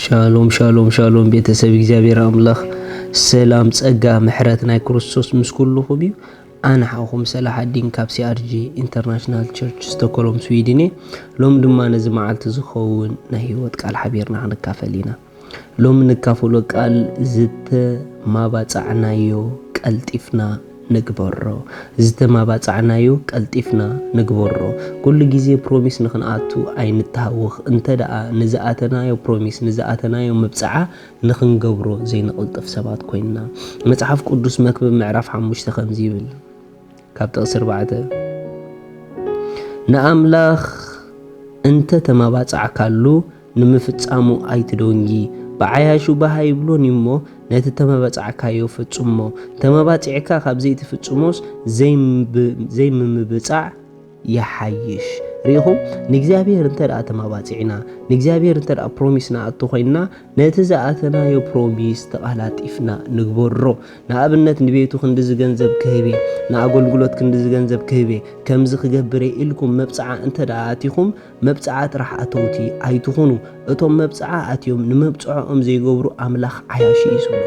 ሻሎም ሻሎም ሻሎም፣ ቤተሰብ እግዚኣብሔር ኣምላኽ ሰላም፣ ጸጋ፣ ምሕረት ናይ ክርስቶስ ምስ ኩልኹም እዩ። ኣነ ሓውኹም ሰላሓዲን ካብ C R G International Church ስቶኮሎም ስዊድን እየ። ሎም ድማ ነዚ መዓልቲ ዝኸውን ናይ ህይወት ቃል ሓቢርና ክንካፈል ኢና። ሎም ንካፈሎ ቃል ዝተማባጻዕናዮ ቀልጢፍና ንግበሮ። ዝተማባጻዕናዮ ቀልጢፍና ንግበሮ። ኩሉ ግዜ ፕሮሚስ ንኽንኣቱ ኣይንተሃወኽ። እንተ ደኣ ንዝኣተናዮ ፕሮሚስ፣ ንዝኣተናዮ መብጽዓ ንኽንገብሮ ዘይንቕልጥፍ ሰባት ኮይንና። መጽሓፍ ቅዱስ መክብብ ምዕራፍ ሓሙሽተ ከምዚ ይብል። ካብ ጥቕሲ ኣርባዕተ፣ ንኣምላኽ እንተ ተማባጻዕካሉ ንምፍጻሙ ኣይትደንጊ። ብዓያሹ ባህ ኣይብሎን እዩ እሞ፣ ነቲ ተመባጻዕካዮ ፍጽሞ። ተመባጺዕካ ካብ ዘይትፍጽሞስ ዘይምብ-፣ ዘይምምብጻዕ ይሓይሽ። ርኢኹም፣ ንእግዚኣብሔር እንተ ደኣ ተመባጺዕና፣ ንእግዚኣብሔር እንተ ደኣ ፕሮሚስ ንኣቱ ኮይንና፣ ነቲ ዝኣተናዮ ፕሮሚስ ተቓላጢፍና ንግበሮ። ንኣብነት፣ ንቤቱ ክንድዚ ገንዘብ ክህብ እየ፣ ንኣገልግሎት ክንድዚ ገንዘብ ክህብ እየ፣ ከምዚ ክገብር እየ ኢልኩም መብጽዓ እንተ ደኣ ኣቲኹም፣ መብጽዓ ጥራሕ ኣተውቲ ኣይትኹኑ። እቶም መብጽዓ ኣትዮም ንመብጽዓኦም ዘይገብሩ ኣምላኽ ዓያሹ እዩ ዝብሎ።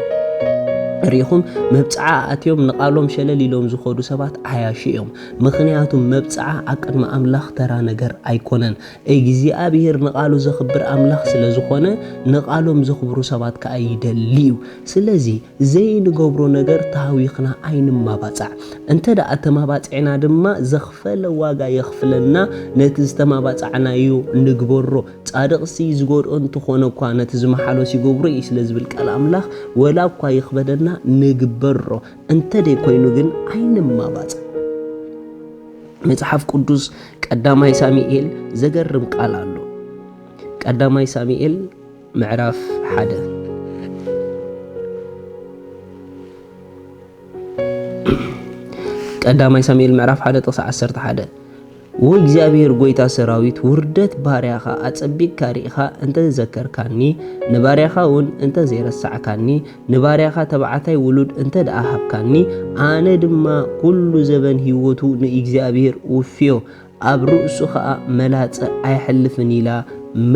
ርኢኹም፣ መብጽዓ ኣትዮም ንቓሎም ሸለል ኢሎም ዝኸዱ ሰባት ዓያሹ እዮም። ምኽንያቱ መብጽዓ ኣብ ቅድሚ ኣምላኽ ተራ ነገር ኣይኮነን። እግዚኣብሔር ንቓሉ ዘኽብር ኣምላኽ ስለ ዝኾነ፣ ንቓሎም ዘኽብሩ ሰባት ከኣ ይደሊ እዩ። ስለዚ ዘይንገብሮ ነገር ተሃዊኽና ኣይንማባጻዕ። እንተ ደኣ ተማባጺዕና ድማ ዘኽፈለ ዋጋ የኽፍለና። ነቲ ዝተማባጻዕናዮ ንግበሮ። ጻድቕሲ ዝጎድኦ እንተኾነ እኳ ነቲ ዝመሓሎስ ይገብሮ እዩ ስለ ዝብል ቃል ኣምላኽ፣ ወላ እኳ ይኽበደና ንግበሮ። እንተ ደይኮይኑ ግን ኣይንማባጻዕ። መጽሓፍ ቅዱስ ቀዳማይ ሳሙኤል ዘገርም ቃል ኣሎ። ቀዳማይ ሳሙኤል ምዕራፍ ሓደ። ቀዳማይ ሳሙኤል ምዕራፍ ሓደ ጥቕሲ ዓሰርተ ሓደ። ወእግዚኣብሔር ጐይታ ሰራዊት፣ ውርደት ባርያኻ ኣጸቢቕካ ርኢኻ እንተ ዘከርካኒ፣ ንባርያኻ እውን እንተ ዘይረሳዕካኒ፣ ንባርያኻ ተባዕታይ ውሉድ እንተ ደኣ ሃብካኒ፣ ኣነ ድማ ኩሉ ዘበን ህይወቱ ንእግዚኣብሔር እውፍዮ፣ ኣብ ርእሱ ኸኣ መላጸ ኣይሐልፍን ኢላ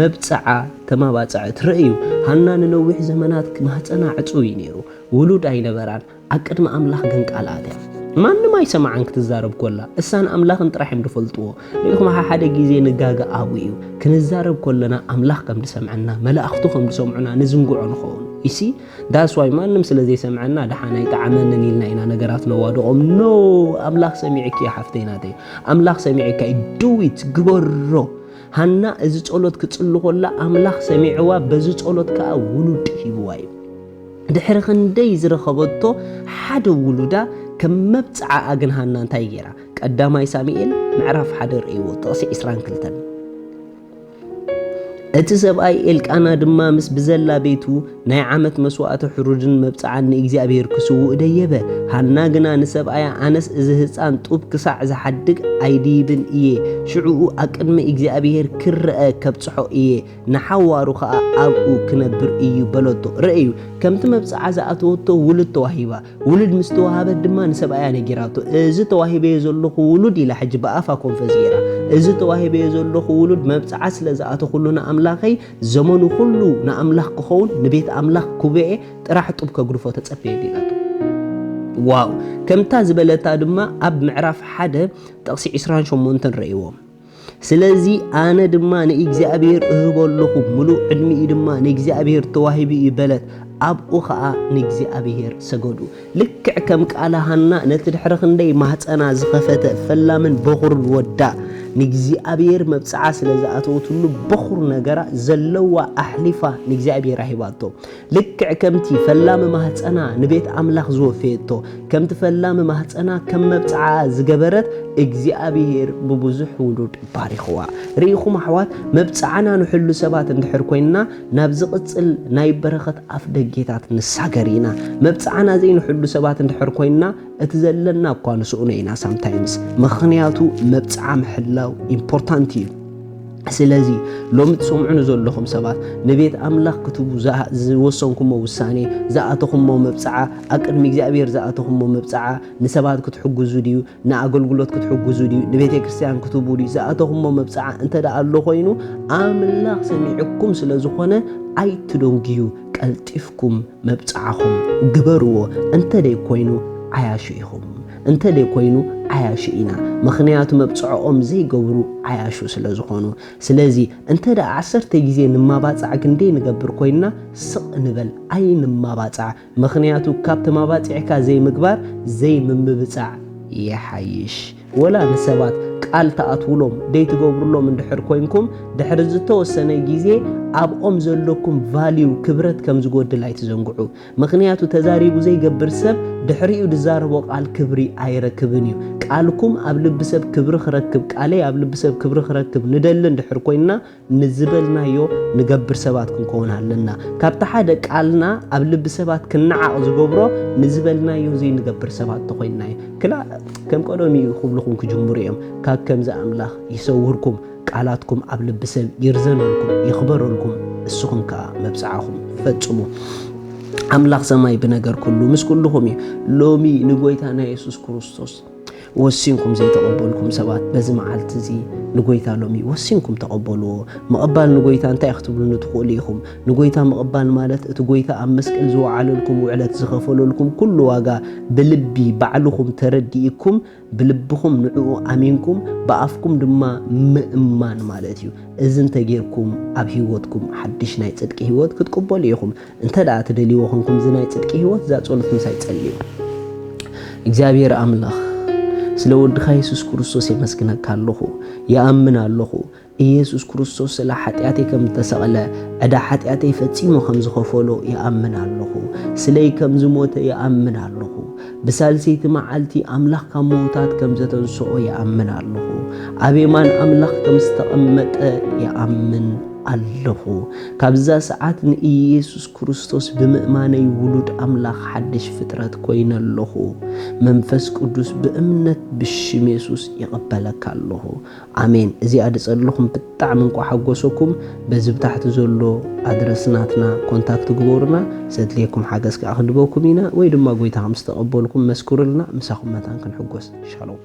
መብጽዓ ተማባጽዐት። ርእዩ፣ ሃና ንነዊሕ ዘመናት ማህጸና ዕጹው እዩ ነይሩ። ውሉድ ኣይነበራን። ኣብ ቅድሚ ኣምላኽ ግን ቃል ኣትያ። ማንም ኣይሰምዓን ክትዛረብ ኮላ። እሳን ኣምላኽን ጥራሕ እዮም ዝፈልጥዎ። ርኢኹም፣ ሓደ ግዜ ንጋገ ኣብኡ እዩ። ክንዛረብ ኮለና ኣምላኽ ከም ዝሰምዐና፣ መላእኽቱ ከም ዝሰምዑና ንዝንግዖ ንኸውን። ይሲ፣ that's why ማንም ስለ ዘይሰምዐና ደሓን ኣይጠዓመንን ኢልና ኢና ነገራት ነዋድቖም። ኖ፣ ኣምላኽ ሰሚዕኪ እዩ ሓፍተይ ናተይ። ኣምላኽ ሰሚዕካ እዩ። Do it፣ ግበሮ። ሃና እዚ ጸሎት ክጽሊ ኮላ ኣምላኽ ሰሚዕዋ፣ በዚ ጸሎት ከኣ ውሉድ ሂብዋ እዩ። ድሕሪ ክንደይ ዝረኸበቶ ሓደ ውሉዳ ከም መብጽዓኣ ግን ሃና እንታይ ገይራ? ቀዳማይ ሳሙኤል ምዕራፍ ሓደ ርእይዎ፣ ጥቕሲ ዕስራን ክልተን። እቲ ሰብኣይ ኤልቃና ድማ ምስ ብዘላ ቤቱ ናይ ዓመት መስዋእቲ ሕሩድን መብጽዓን ንእግዚኣብሔር ክስውእ ደየበ። ሃና ግና ንሰብኣያ፣ ኣነስ እዚ ህጻን ጡብ ክሳዕ ዝሓድግ ኣይድይብን እየ፣ ሽዑኡ ኣብ ቅድሚ እግዚኣብሔር ክረአ ከብጽሖ እየ፣ ንሓዋሩ ኸኣ ኣብኡ ክነብር እዩ በለቶ። ርእዩ፣ ከምቲ መብጽዓ ዝኣተወቶ ውሉድ ተዋሂባ። ውሉድ ምስ ተዋሃበት ድማ ንሰብኣያ ነጊራቶ። እዚ ተዋሂበዮ ዘለኹ ውሉድ ኢላ ሕጂ ብኣፋ ኮንፈስ ገይራ። እዚ ተዋሂበዮ ዘለኹ ውሉድ መብጽዓ ስለ ዝኣተኹሉ ንኣምላኸይ ዘመኑ ኩሉ ንኣምላኽ ክኸውን ንቤት ኣምላኽ ኩብኤ ጥራሕ ጡብ ከግድፎ ተጸበየ ኢላቶ። ዋው! ከምታ ዝበለታ ድማ ኣብ ምዕራፍ ሓደ ጥቕሲ ዕስራን ሸሞንተን ርእይዎም። ስለዚ ኣነ ድማ ንእግዚኣብሔር እህቦ ኣለኹ፣ ምሉእ ዕድሚኡ ድማ ንእግዚኣብሔር ተዋሂቡ እዩ በለት። ኣብኡ ኸኣ ንእግዚኣብሔር ሰገዱ። ልክዕ ከም ቃላ ሃና ነቲ ድሕሪ ክንደይ ማህጸና ዝኸፈተ ፈላምን በኹርን ወዳ ንእግዚኣብሔር መብጽዓ ስለ ዝኣተወትሉ በኹር ነገራ ዘለዋ ኣሕሊፋ ንእግዚኣብሔር ኣሂባቶ። ልክዕ ከምቲ ፈላሚ ማህጸና ንቤት ኣምላኽ ዝወፈየቶ፣ ከምቲ ፈላሚ ማህጸና ከም መብጽዓ ዝገበረት እግዚኣብሔር ብብዙሕ ውሉድ ባሪኽዋ። ርኢኹም ኣሕዋት፣ መብጽዓና ንሕሉ ሰባት እንድሕር ኮይንና ናብ ዝቕጽል ናይ በረኸት ኣፍ ደጌታት ንሳገር ኢና። መብጽዓና ዘይንሕሉ ሰባት እንድሕር ኮይንና እቲ ዘለና እኳ ንስእኖ ኢና ሳምታይምስ። ምኽንያቱ መብጽዓ ምሕላው ኢምፖርታንት እዩ። ስለዚ ሎሚ ትሰምዑኒ ዘለኹም ሰባት፣ ንቤት ኣምላኽ ክትቡ ዝኣ-፣ ዝወሰንኩሞ ውሳኔ፣ ዝኣተኹሞ መብጽዓ፣ ኣብ ቅድሚ እግዚኣብሔር ዝኣተኹሞ መብጽዓ፣ ንሰባት ክትሕግዙ ድዩ? ንኣገልግሎት ክትሕግዙ ድዩ? ንቤተ ክርስቲያን ክትቡ ድዩ? ዝኣተኹሞ መብጽዓ እንተ ደኣ ኣሎ ኮይኑ፣ ኣምላኽ ሰሚዕኩም ስለ ዝኾነ፣ ኣይትደንግዩ፣ ቀልጢፍኩም መብጽዓኹም ግበርዎ። እንተ ደይ ኮይኑ፣ ዓያሹ ኢኹም። እንተ ደይ ኮይኑ፣ ዓያሹ ኢና። ምኽንያቱ መብጽዓኦም ዘይገብሩ ዓያሹ ስለ ዝኾኑ። ስለዚ እንተ ደኣ ዓሰርተ ግዜ ንማባጻዕ ክንደይ ንገብር ኮይንና፣ ስቕ ንበል፣ ኣይንማባጻዕ። ምኽንያቱ ካብ ተማባጺዕካ ዘይምግባር ዘይምምብጻዕ ይሓይሽ። ወላ ንሰባት ቃል ትኣትውሎም ደይትገብሩሎም እንድሕር ኮይንኩም፣ ድሕሪ ዝተወሰነ ግዜ ኣብኦም ዘለኩም ቫልዩ፣ ክብረት ከም ዝጎድል ኣይትዘንግዑ። ምኽንያቱ ተዛሪቡ ዘይገብር ሰብ ድሕሪኡ ዝዛረቦ ቃል ክብሪ ኣይረክብን እዩ። ቃልኩም ኣብ ልቢ ሰብ ክብሪ ክረክብ፣ ቃለይ ኣብ ልቢ ሰብ ክብሪ ክረክብ ንደሊ እንድሕር ኮይንና፣ ንዝበልናዮ ንገብር ሰባት ክንከውን ኣለና። ካብቲ ሓደ ቃልና ኣብ ልቢ ሰባት ክነዓቕ ዝገብሮ፣ ንዝበልናዮ ዘይንገብር ሰባት ተኾይንና እዩ። ክላእ ከም ቀደም እዩ ክብልኹም ክጅምሩ እዮም። ካብ ከምዚ ኣምላኽ ይሰውርኩም፣ ቃላትኩም ኣብ ልቢ ሰብ ይርዘነልኩም፣ ይኽበረልኩም፣ እስኹም ከኣ መብጽዓኹም ፈጽሙ። ኣምላኽ ሰማይ ብነገር ኩሉ ምስ ኩልኹም እዩ። ሎሚ ንጎይታና የሱስ ክርስቶስ ወሲንኩም ዘይተቐበልኩም ሰባት፣ በዚ መዓልቲ እዚ ንጎይታ ሎሚ ወሲንኩም ተቐበልዎ። ምቕባል ንጎይታ እንታይ ክትብሉኒ ትኽእሉ ኢኹም? ንጎይታ ምቕባል ማለት እቲ ጎይታ ኣብ መስቀል ዝወዓለልኩም ውዕለት ዝኸፈለልኩም ኩሉ ዋጋ ብልቢ ባዕልኹም ተረዲእኩም ብልብኹም ንዕኡ ኣሚንኩም ብኣፍኩም ድማ ምእማን ማለት እዩ። እዚ እንተጌርኩም ኣብ ህይወትኩም ሓድሽ ናይ ጽድቂ ህይወት ክትቅበሉ ኢኹም። እንተ ደኣ ትደልይዎ ኾንኩም፣ እዚ ናይ ጽድቂ ህይወት፣ እዛ ጸሎት ምሳይ ጸልዩ። እግዚኣብሔር ኣምላኽ፣ ስለ ወድኻ የሱስ ክርስቶስ የመስግነካ ኣለኹ፣ ይኣምን ኣለኹ። ኢየሱስ ክርስቶስ ስለ ሓጢኣተይ ከም ዝተሰቕለ፣ ዕዳ ሓጢኣተይ ፈጺሙ ከም ዝኸፈሎ ይኣምን ኣለኹ። ስለይ ከም ዝሞተ ይኣምን ኣለኹ። ብሳልሰይቲ መዓልቲ ኣምላኽ ካብ ምዉታት ከም ዘተንስኦ ይኣምን ኣለኹ። ኣብ የማን ኣምላኽ ከም ዝተቐመጠ ይኣምን ኣለኹ። ካብዛ ሰዓት ንኢየሱስ ክርስቶስ ብምእማነይ ውሉድ ኣምላኽ ሓድሽ ፍጥረት ኮይነ ኣለኹ። መንፈስ ቅዱስ ብእምነት ብሽም የሱስ ይቕበለካ ኣለኹ። ኣሜን። እዚኣ ዝጸለኹም ብጣዕሚ እንቋ ሓጎሰኩም። በዚ ብታሕቲ ዘሎ ኣድረስ ናትና ኮንታክት ግበሩና። ዘድልየኩም ሓገዝ ከኣ ክንህበኩም ኢና፣ ወይ ድማ ጎይታ ከም ዝተቐበልኩም መስክሩልና፣ ምሳኹም መታን ክንሕጎስ። ሻሎም።